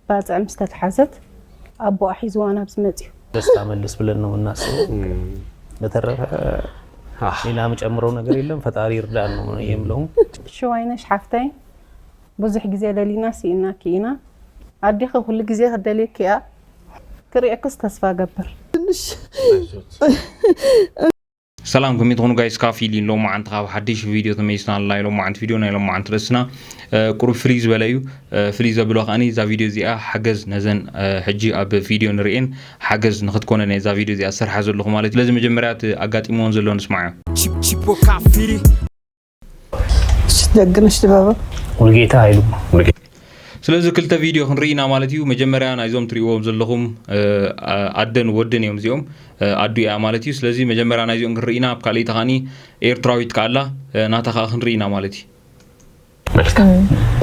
ባፅዕ ምስ ተትሓዘት ኣቦኣ ሒዝዋ ናብዚ መፅዩ። ደስታ መልስ ብለን ነው የምናስበው። በተረፈ ሌላ የምጨምረው ነገር የለም። ፈጣሪ ይርዳን ነው የምለው። ሽዋይነሽ ሓፍተይ፣ ብዙሕ ግዜ ደሊና ስኢናኪ ኢና። ኣዴኺ ኩሉ ግዜ ክደልየኪ እያ። ክሪአክስ ተስፋ ገብር። ሰላም፣ ከመይ ትኾኑ guys? ካፊ ሎማዓንቲ ካብ ሓድሽ ቪድዮ ተመሊስና ኣለና። ሎማዓንቲ ቪድዮ ናይ ሎማዓንቲ ርእስና ቁሩብ ፍልይ ዝበለ እዩ። ፍልይ ዘብሎ ከዓኒ እዛ ቪድዮ እዚኣ ሓገዝ ነዘን ሕጂ ኣብ ቪድዮ ንሪአን ሓገዝ ንክትኮነ ናይ እዛ ቪድዮ እዚኣ ዝሰርሓ ዘለኹ ማለት እዩ። ስለዚ መጀመርያ እቲ ኣጋጢምዎን ዘሎ ንስማዖ። ደግነሽ ድበበ። ሙሉጌታ ኃይሉ። ስለዚ ክልተ ቪድዮ ክንርኢ ኢና ማለት እዩ። መጀመርያ ናይዞም ትሪእዎም ዘለኹም ኣደን ወድን እዮም እዚኦም፣ ኣዱ እያ ማለት እዩ። ስለዚ መጀመርያ ናይዚኦም ክንርኢ ኢና። ኣብ ካልአይቲ ከዓኒ ኤርትራዊት ከኣላ፣ ናታ ከዓ ክንርኢ ኢና ማለት እዩ። መልካም።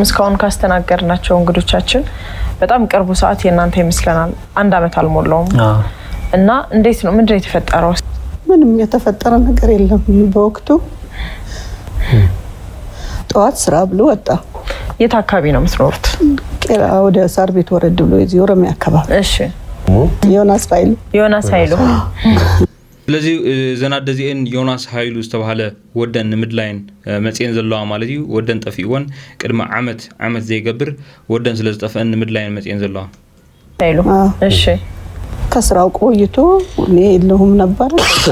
እስካሁን ካስተናገድናቸው እንግዶቻችን በጣም ቅርቡ ሰዓት የእናንተ ይመስለናል። አንድ አመት አልሞላውም እና እንዴት ነው? ምንድን ነው የተፈጠረው? ምንም የተፈጠረ ነገር የለም። በወቅቱ ጠዋት ስራ ብሎ ወጣ። የት አካባቢ ነው የምትኖሩት? ቄራ ወደ ሳር ቤት ወረድ ብሎ የዚህ ኦሮሚያ አካባቢ። ዮናስ ኃይሉ። ዮናስ ኃይሉ። ስለዚ እዘን ኣደ እዚአን ዮናስ ሃይሉ ዝተባሃለ ወደን ንምድላይን መፅአን ዘለዋ ማለት እዩ። ወደን ጠፊእወን ቅድሚ ዓመት ዓመት ዘይገብር ወደን ስለ ዝጠፍአን ንምድላይን መፅአን ዘለዋ። ኃይሉ፣ እሺ። ከስራው ቆይቶ እኔ የለሁም ነበረ። ከዛ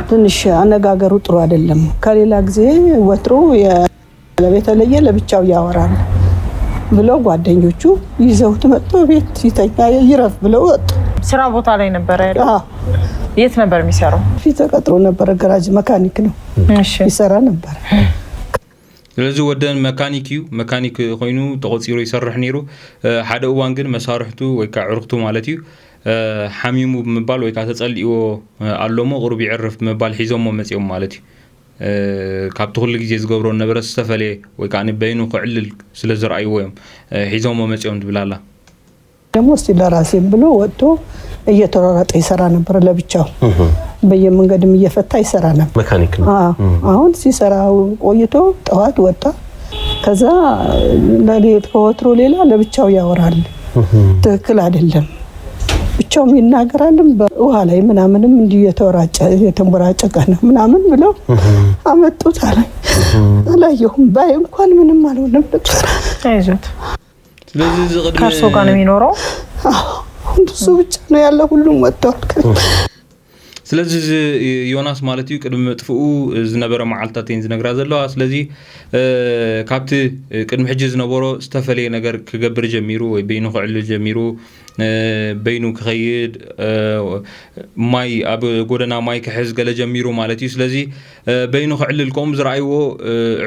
ትንሽ አነጋገሩ ጥሩ አይደለም። ከሌላ ጊዜ ወትሮ የተለየ ለብቻው ያወራል ብለው ጓደኞቹ ይዘውት መጥቶ ቤት ይተኛ ይረፍ ብለው ወጡ። ስራ ቦታ ላይ ነበረ ያለው? አዎ። የት ነበር የሚሰራው? ፊት ተቀጥሮ ነበረ። ገራጅ መካኒክ ነው፣ ይሰራ ነበረ። ስለዚ ወደን መካኒክ እዩ፣ መካኒክ ኮይኑ ተቆፂሩ ይሰርሕ ነይሩ። ሓደ እዋን ግን መሳርሕቱ ወይ ከዓ ዕሩክቱ ማለት እዩ ሓሚሙ ብምባል ወይ ከዓ ተፀሊእዎ ኣሎ ሞ ቁሩብ ይዕርፍ ብምባል ሒዞሞ መፂኦም ማለት እዩ። ካብቲ ኩሉ ግዜ ዝገብሮ ነበረ ዝተፈለየ ወይ ከዓ በይኑ ክዕልል ስለ ዝረኣይዎ እዮም ሒዞሞ መፂኦም ትብል ኣላ። ደግሞ እስቲ ለራሴም ብሎ ወጥቶ እየተሯሯጠ ይሰራ ነበረ ለብቻው፣ በየመንገድም እየፈታ ይሰራ ነበር። መካኒክ ነው። አዎ። አሁን ሲሰራ ቆይቶ ጠዋት ወጣ። ከዛ ለሌት ከወትሮ ሌላ ለብቻው ያወራል። ትክክል አይደለም። ብቻውም ይናገራልም፣ በውሃ ላይ ምናምንም እንዲሁ የተወራጨ የተንቦራጨቀ ነው ምናምን ብለው አመጡት አለኝ። አላየሁም። ባይ እንኳን ምንም አልሆነም ነበር። አይዞት። ስለዚ እዚ ቅድሚ ከእርሶ ጋር ነው የሚኖረው? አዎ፣ እሱ ብቻ ነው ያለ። ሁሉም ወጥተዋል። ስለዚ እዚ ዮናስ ማለት እዩ ቅድሚ ምጥፍኡ ዝነበረ መዓልትታት እየን ዝነግራ ዘለዋ። ስለዚ ካብቲ ቅድሚ ሕጂ ዝነበሮ ዝተፈለየ ነገር ክገብር ጀሚሩ ወይ በይኑ ክዕልል ጀሚሩ፣ በይኑ ክኸይድ፣ ማይ ኣብ ጎደና ማይ ክሕዝ ገለ ጀሚሩ ማለት እዩ። ስለዚ በይኑ ክዕልል ከምኡ ዝረኣይዎ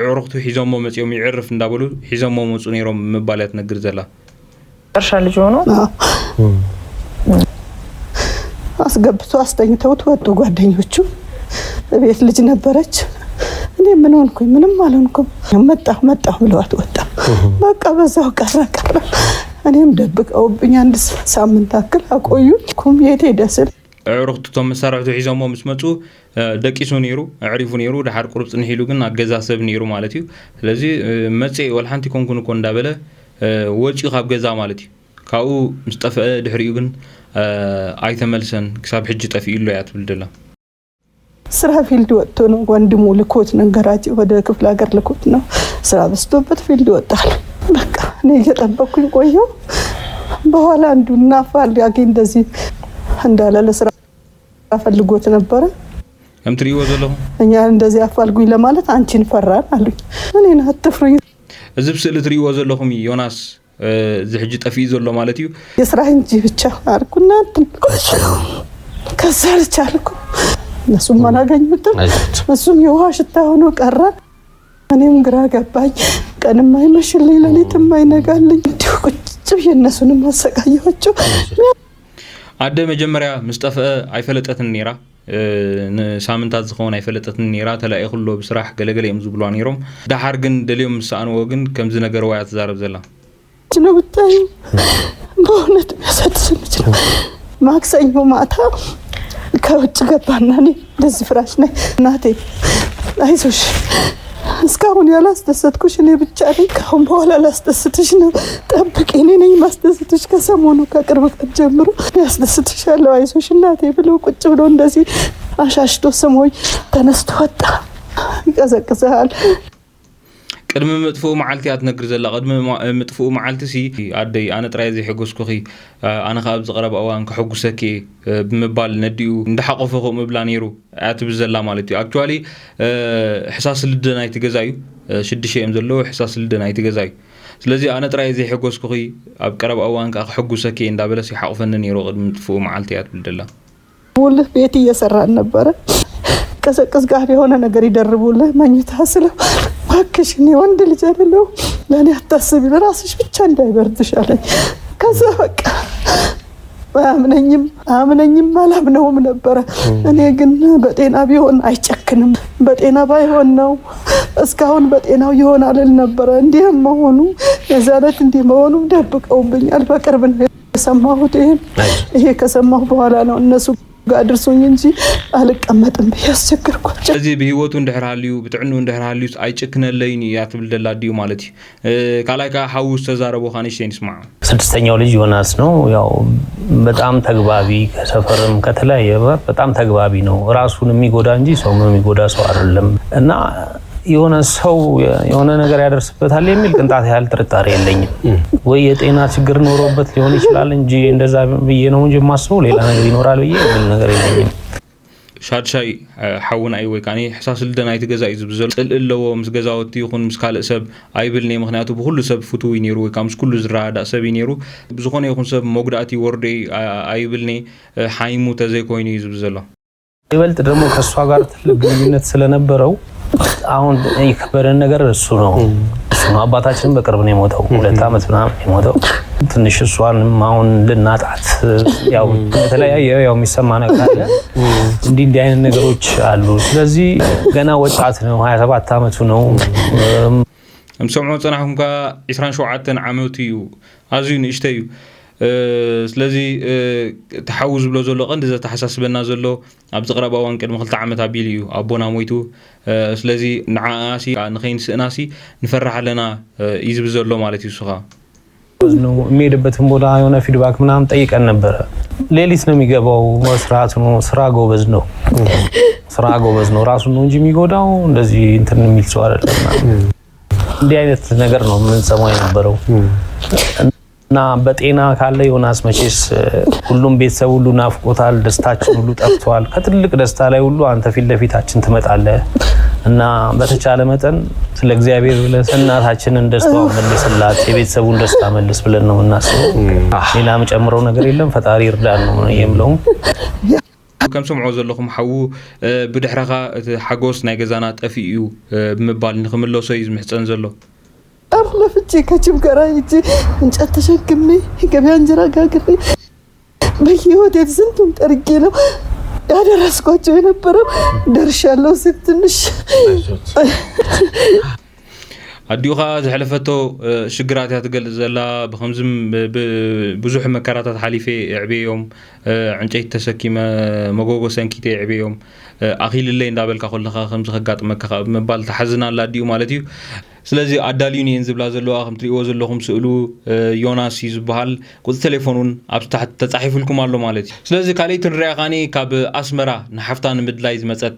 ዕሩክቱ ሒዞሞ መፂኦም፣ ይዕርፍ እንዳበሉ ሒዞሞ መፁ ነይሮም ምባል እያ ትነግር ዘላ። እርሻ ልጅ ሆኖ። አስገብቶ አስተኝተውት ወጡ ጓደኞቹ። ቤት ልጅ ነበረች። እኔ ምን ሆንኩኝ? ምንም አልሆንኩም። መጣሁ መጣሁ ብለዋት ወጣ። በቃ በዛው ቀረ ቀረ። እኔም ደብቀውብኝ አንድ ሳምንት አክል አቆዩኝ። ኩም የት ሄደ ስል ኣዕሩኽቱ እቶም መሳርሕቱ ሒዞሞ ምስ መፁ ደቂሱ ነይሩ፣ ኣዕሪፉ ነይሩ። ድሓር ቁሩብ ፅንሕ ኢሉ ግን ኣብ ገዛ ሰብ ነይሩ ማለት እዩ። ስለዚ መፅአ ወላ ሓንቲ ኮንኩን እኮ እንዳበለ ወፂኡ ካብ ገዛ ማለት እዩ። ካብኡ ምስ ጠፍአ ድሕሪኡ ግን ኣይተመልሰን፣ ክሳብ ሕጂ ጠፊኡ ኣሎ እያ ትብል ደላ። ስራ field ወጥቶ ነው፣ ወንድሙ ልኮት ነው፣ ገራጅ ወደ ክፍለ ሀገር ልኮት ነው። ስራ በዝቶበት field ወጣል። በቃ እኔ እየጠበቅኩኝ ቆየሁ። በኋላ አንዱ እናፋላጊ እንደዚህ እንዳለ ለስራ ፈልጎት ነበረ። ከም ትሪእዎ ዘለኹም እኛ እንደዚህ አፋልጉኝ ለማለት አንቺን ፈራን አሉኝ። እኔን አትፍሩኝ፣ እዚ ብስእሊ ትሪእዎ ዘለኹም እዩ ዮናስ እዚ ሕጂ ጠፊኡ ዘሎ ማለት እዩ። የስራ እንጂ ብቻ አልኩና እንትን ከዛ አልቻልኩም። እነሱም አላገኙትም። እሱም የውሃ ሽታ ሆኖ ቀረ። እኔም ግራ ገባኝ። ቀንም አይመሽልኝ፣ ሌሊትም አይነጋልኝ። እንዲሁ ቁጭ ብዬ እነሱንም አሰቃየኋቸው። ኣደ መጀመርያ ምስ ጠፍአ ኣይፈለጠትን ነይራ፣ ንሳምንታት ዝኸውን ኣይፈለጠትን ነይራ። ተላኢኹሎ ብስራሕ ገለገለ እዮም ዝብልዋ ነይሮም። ድሓር ግን ደልዮም ምስ ሰኣንዎ ግን ከምዚ ነገርዋ እያ ትዛረብ ዘላ። ነው ብታይ በእውነት የሚያሳዝን ልጅ ነው። ማክሰኞ ማታ ከውጭ ገባና እኔ እንደዚህ ፍራሽ ላይ እናቴ አይዞሽ እስካሁን ያላስደሰትኩሽ እኔ ብቻ ነኝ። ከአሁን በኋላ ላስደስትሽ ነው። ጠብቂ፣ እኔ ነኝ ማስደስትሽ። ከሰሞኑ ከቅርብ ቀን ጀምሮ ያስደስትሻለሁ፣ አይዞሽ እናቴ ብሎ ቁጭ ብሎ እንደዚህ አሻሽቶ ስሞኝ ተነስቶ ወጣ። ይቀዘቅዝሃል። ቅድሚ ምጥፍኡ መዓልቲ እያ ትነግር ዘላ። ቅድሚ ምጥፍኡ መዓልቲ ሲ ኣደይ ኣነ ጥራይ ዘይሐጎስኩኺ፣ ኣነ ከኣ ኣብዚ ቀረባ እዋን ከሐጉሰኪ እየ ብምባል ነዲኡ እንዳሓቆፈ ከምኡ ይብላ ነይሩ እያ ትብል ዘላ ማለት እዩ። Actually ሕሳስ ልደ ናይቲ ገዛ እዩ፣ ሽድሸ እዮም ዘለዉ፣ ሕሳስ ልደ ናይቲ ገዛ እዩ። ስለዚ ኣነ ጥራይ ዘይሐጎስኩኺ፣ ኣብ ቀረባ እዋን ከኣ ከሐጉሰኪ እየ እንዳበለስ ይሓቁፈኒ ነይሩ ቅድሚ ምጥፍኡ መዓልቲ እያ ትብል ዘላ። ውልህ ቤት እየሰራን ነበረ። ቀዘቅዝ ጋር የሆነ ነገር ይደርቡልህ መኝታ ስለው እባክሽ እኔ ወንድ ልጅ አይደለሁ ለእኔ አታስቢ ለራስሽ ብቻ እንዳይበርድሽ አለኝ። ከዛ በቃ አያምነኝም አያምነኝም አላምነውም ነበረ። እኔ ግን በጤና ቢሆን አይጨክንም፣ በጤና ባይሆን ነው እስካሁን በጤናው ይሆናል እል ነበረ። እንዲህም መሆኑ የዛ ዕለት እንዲህ መሆኑ ደብቀውብኛል። በቅርብ ነው የሰማሁት። ይሄን ይሄ ከሰማሁ በኋላ ነው እነሱ ጋር አድርሱኝ እንጂ አልቀመጥም ብዬ አስቸገርኳቸው። እዚ ብሂወቱ እንድሕር ሃልዩ ብጥዕንኡ እንድሕር ሃልዩስ ኣይጭክነለይን እዩ እያ ትብል ዘላ ኣዲኡ ማለት እዩ። ካልኣይ ከኣ ሓዉ ዝተዛረቦ ከኣ ንእሽተይ ንስማዖ። ስድስተኛው ልጅ ዮናስ ነው። ያው በጣም ተግባቢ፣ ከሰፈርም ከተለያየ በጣም ተግባቢ ነው። ራሱን የሚጎዳ እንጂ ሰው የሚጎዳ ሰው አይደለም እና የሆነ ሰው የሆነ ነገር ያደርስበታል የሚል ቅንጣት ያህል ጥርጣሬ የለኝም። ወይ የጤና ችግር ኖሮበት ሊሆን ይችላል እንጂ እንደዛ ብዬ ነው እንጂ የማስበው ሌላ ነገር ይኖራል ብዬ የሚል ነገር የለኝም። ሻድሻይ ሓውና እዩ ወይ ከኣ ሕሳስ ልደ ናይቲ ገዛ እዩ ዝብል ዘሎ። ጽልኢ ኣለዎ ምስ ገዛወቲ ይኹን ምስ ካልእ ሰብ ኣይብልን'የ ምኽንያቱ ብኹሉ ሰብ ፍቱው እዩ ነይሩ ወይ ከኣ ምስ ኩሉ ዝረዳዳእ ሰብ እዩ ነይሩ። ብዝኾነ ይኹን ሰብ መጉዳእቲ ይወርዶ እዩ ኣይብልን'የ ሓይሙ ተዘይኮይኑ እዩ ዝብል ዘሎ። ይበልጥ ደግሞ ከእሷ ጋር ትልቅ ግንኙነት ስለነበረው አሁን የከበደን ነገር እሱ ነው እሱ ነው። አባታችንም በቅርብ ነው የሞተው፣ 2 ዓመት ምናምን የሞተው። ትንሽ እሷንም አሁን ልናጣት ያው የተለያየ ያው የሚሰማ ነገር አለ። እንዲህ እንዲህ አይነት ነገሮች አሉ። ስለዚህ ገና ወጣት ነው፣ 27 ዓመቱ ነው። ከም ትሰምዕዎ ዝጸናሕኩም ከኣ 27 ዓመቱ እዩ፣ ኣዝዩ ንእሽተይ እዩ። ስለዚ እቲ ሓዉ ዝብሎ ዘሎ ቀንዲ ዘተሓሳስበና ዘሎ ኣብዚ ቀረባ እዋን ቅድሚ 2 ዓመት ኣቢሉ እዩ ኣቦና ሞይቱ፣ ስለዚ ንዓኣሲ ንከይንስእናሲ ንፈርሕ ኣለና እዩ ዝብል ዘሎ ማለት እዩ እሱ ከኣ። ነው የሚሄድበትን ቦታ የሆነ ፊድባክ ምናምን ጠይቀን ነበረ። ሌሊት ነው የሚገባው። መስራት ነው ስራ ጎበዝ ነው፣ ስራ ጎበዝ ነው። ራሱን ነው እንጂ የሚጎዳው እንደዚህ እንትን የሚል ሰው አይደለም። እንዲህ አይነት ነገር ነው የምንሰማው የነበረው እና በጤና ካለ ዮናስ መቼስ ሁሉም ቤተሰብ ሁሉ ናፍቆታል። ደስታችን ሁሉ ጠፍቷል። ከትልቅ ደስታ ላይ ሁሉ አንተ ፊት ለፊታችን ትመጣለህ እና በተቻለ መጠን ስለ እግዚአብሔር ብለህ እናታችንን ደስታዋን መልስላት፣ የቤተሰቡን ደስታ መልስ ብለን ነው የምናስበው። ሌላ የምጨምረው ነገር የለም። ፈጣሪ ይርዳን ነው የምለውም። ከም ሰምዖ ዘለኹም ሓዉ ብድሕረኻ እቲ ሓጎስ ናይ ገዛና ጠፊኡ እዩ ብምባል ንክምለሶ እዩ ዝምሕጸን ዘሎ። በጣም ለፍቼ ከጅብ ጋር ሄጄ እንጨት ተሸክሜ ገበያ እንጀራ ጋግሬ በየሆቴል ስንቱን ጠርጌ ነው ያደረስኳቸው የነበረው። ደርሻለሁ ስል ትንሽ ኣዲኡ ከኣ ዘሕለፈቶ ሽግራት እያ ትገልጽ ዘላ። ብኸምዚ ብዙሕ መከራታት ሓሊፈ የዕብየዮም፣ ዕንጨይቲ ተሰኪመ መጎጎ ሰንኪተ የዕብየዮም፣ ኣኺልለይ እንዳበልካ ከለኻ ከምዚ ከጋጥመካ ከኣ ብምባል ትሓዝን ኣላ ኣዲኡ ማለት እዩ። ስለዚ ኣዳልዩኒ እየን ዝብላ ዘለዋ። ከም ትሪእዎ ዘለኹም ስእሉ ዮናስ እዩ ዝበሃል፣ ቁጽሪ ቴሌፎን እውን ኣብዚ ታሕቲ ተጻሒፉልኩም ኣሎ ማለት እዩ። ስለዚ ካልኣይቲ ንሪኣ ከኣ ካብ ኣስመራ ንሓፍታ ንምድላይ ዝመጸት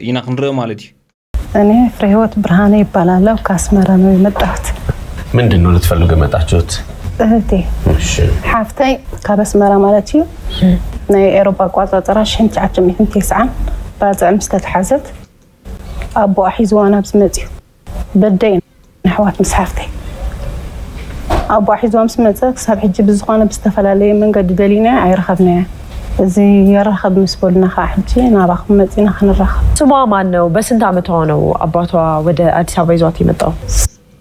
ኢና ክንርኢ ማለት እዩ። እኔ ፍሬህይወት ብርሃኔ ይባላለሁ። ከአስመራ ነው የመጣሁት። ምንድን ነው ልትፈልጉ የመጣችሁት? እህቴ ሓፍተይ ካብ ኣስመራ ማለት እዩ ናይ ኤሮፓ ኣቋፃፅራ 1990 ባፅዕ ምስ ተትሓዘት ኣቦኣ ሒዝዋ ናብዚ መፅዩ። በደይ ኣሕዋት ምስ ሓፍተይ ኣቦኣ ሒዝዋ ምስ መፀ ክሳብ ሕጂ ብዝኾነ ብዝተፈላለየ መንገዲ ደሊናያ ኣይረኸብናያን። እዚ የራኽብ ምስ በሉና ከዓ ሕጂ ናባኹም መፂና ክንራኸብ። ስሟ ማን ነው? በስንት ዓመቷ ነው አባቷ ወደ አዲስ አበባ ይዟት የመጣው?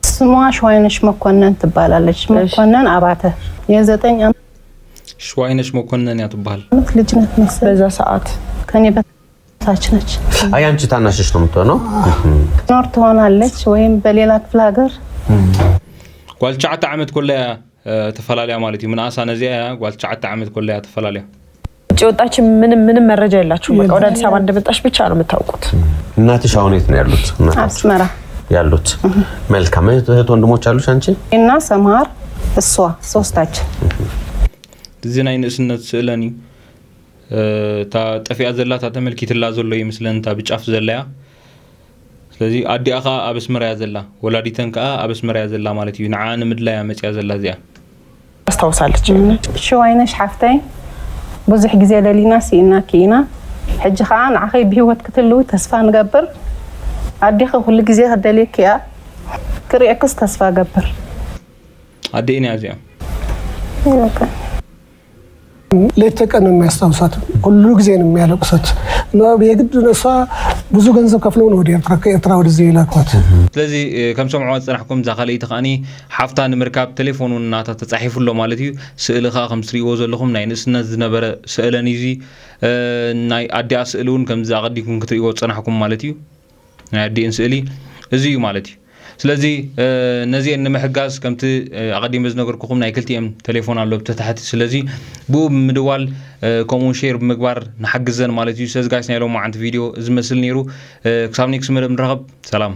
ስሟ ሸዋይነሽ መኮነን ትባላለች። መኮነን ኣባተ የ9 ሽዋይነሽ መኮነን እያ ትበሃል። ዓመት ልጅ ናት መሰለኝ። በዛ ሰዓት ከኔ በታች ነች። አይ አንቺ ታናሽሽ ነው የምትሆነው። ኖር ትሆናለች ወይም በሌላ ክፍለ ሀገር። ጓል 9 ዓመት ኮላ እያ ተፈላልያ ማለት እዩ። ምንኣሳ ነዚኣ እያ ጓል 9 ዓመት ኮላ እያ ተፈላልያ። ውጭ ወጣች ምንም ምንም መረጃ የላችሁም። በቃ ወደ አዲስ አበባ እንደመጣች ብቻ ነው የምታውቁት። እናትሽ አሁን የት ነው ያሉት? አስመራ። ያሉት። መልካም። እህት ወንድሞች አሉሽ አንቺ? እና ሰምሃር እሷ ሶስታችን። እዚ ናይ ንእስነት ስእለን እዩ። እታ ጠፊኣ ዘላ እታ ተመልኪትላ ዘሎ ይመስለን እታ ብጫፍ ዘላ እያ። ስለዚ ኣዲኣ ከዓ ኣብ ኣስመራ እያ ዘላ፣ ወላዲተን ከዓ ኣብ ኣስመራ እያ ዘላ ማለት እዩ። ንዓ ንምድላይ እያ መፅያ ዘላ እዚኣ። ታስታውሳለች። ሽዋይነሽ ሓፍተይ፣ ብዙሕ ግዜ ደሊና ስኢናኪ ኢና። ሕጂ ከዓ ንዓኸይ ብሂወት ክትህልው ተስፋ ንገብር። ኣዴኺ ኩሉ ግዜ ክደልየኪ እያ፣ ክሪአክስ ተስፋ ገብር። ኣዲአን እያ እዚኣ። ሌት ተቀን ነው የሚያስታውሳት። ሁሉ ጊዜ ነው የሚያለቅሱት። እና የግድ እሷ ብዙ ገንዘብ ከፍለው ነው ወደ ኤርትራ፣ ከኤርትራ ወደዚህ የላኳት። ስለዚ ከም ሰምዕዋ ዝፀናሕኩም እዛ ካልአይቲ ከዓኒ ሓፍታ ንምርካብ ቴሌፎን እውን ናታ ተፃሒፉ ኣሎ ማለት እዩ። ስእሊ ከዓ ከም ትሪእዎ ዘለኹም ናይ ንእስነት ዝነበረ ስእለን እዩ። ናይ ኣዲኣ ስእሊ እውን ከምዚ ኣቐዲምኩም ክትሪእዎ ዝፀናሕኩም ማለት እዩ። ናይ ኣዲአን ስእሊ እዚ እዩ ማለት እዩ። ስለዚ ነዚአን ንምሕጋዝ ከምቲ ኣቐዲመ ዝነገርኩኹም ናይ ክልቲአን ቴሌፎን ኣሎ ብተታሕቲ። ስለዚ ብኡ ብምድዋል ከምኡውን share ብምግባር ንሓግዘን ማለት እዩ። ስለዚ guys፣ ናይ ሎሚ መዓልቲ ቪድዮ ዝመስል ነይሩ። ክሳብ next መደብ ንረኸብ፣ ሰላም።